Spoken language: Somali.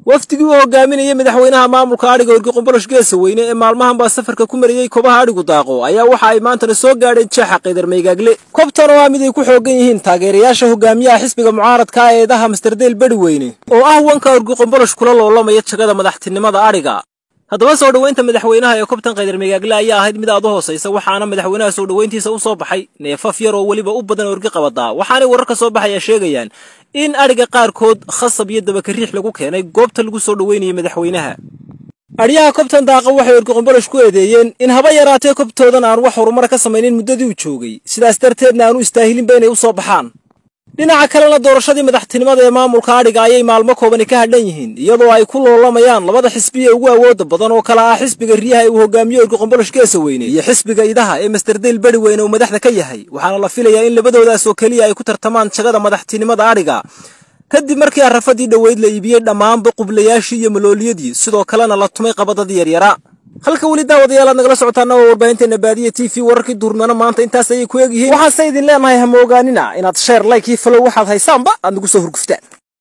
Wafdigii uu hogaaminayay madaxweynaha maamulka adhiga Orgi Qombolosh Geesaweyne ee maalmahan baa safarka ku mariyey kobaha adhigu daaqo ayaa waxa ay maantana soo gaadheen jeexa Qaydar Meygaagle. Kobtan oo ah mid ay ku xoogan yihiin taageerayaasha hogaamiyaha xisbiga mucaaradka ah eedaha Masterdeel Beriweyne oo ah wanka Orgi Qombolosh kula loolamaya jagada madaxtinimada adhiga. Haddaba soo dhoweynta madaxweynaha ee kobtan Qaydar Meygaagle ayaa ahayd mid aad u hoosaysa, waxaana madaxweynaha soo dhoweyntiisa u soo baxay neefaf yar oo weliba u badan orgi qabadaa. Waxaanay wararka soo baxaya sheegayaan in adhiga qaarkood khasab iyo dabakariix lagu keenay goobta lagu soo dhoweynayay madaxweynaha. Adhyaha kobtan daaqa waxay Orgi Qombolosh ku eedeeyeen in haba yaraatee kobtoodan aan wax horumar ka samaynin muddadii uu joogay, sidaas darteedna aanu istaahilinba inay u soo baxaan. Dhinaca kalena doorashadii madaxtinimada ee maamulka adhiga ayay maalmo koobani ka hadhan yihiin, iyadoo ay ku loolamayaan labada xisbi ee ugu awoodda badan oo kala ah xisbiga riyaha ee uu hogaamiyo Orgi Qombolosh Geesaweyne iyo xisbiga idaha ee Masterdeel Beriweyne uu madaxda ka yahay. Waxaana la filayaa in labadoodaas oo keliya ay ku tartamaan jagada madaxtinimada adhiga, kadib markii arrafadii dhoweyd la iibiyey dhammaanba qublayaashii iyo malooliyadii, sidoo kalena la tumay qabadadii yaryara. Halka weli daawadayaal aad nagala socotaana waa warbaahinteena Baadiya TV. Wararkii duurnana maanta intaas ayay ku egyihiin. Waxaanse idin leenahay, hama ogaanina inaad share, like iyo follow waxaad haysaanba aad nagu soo hurguftaan.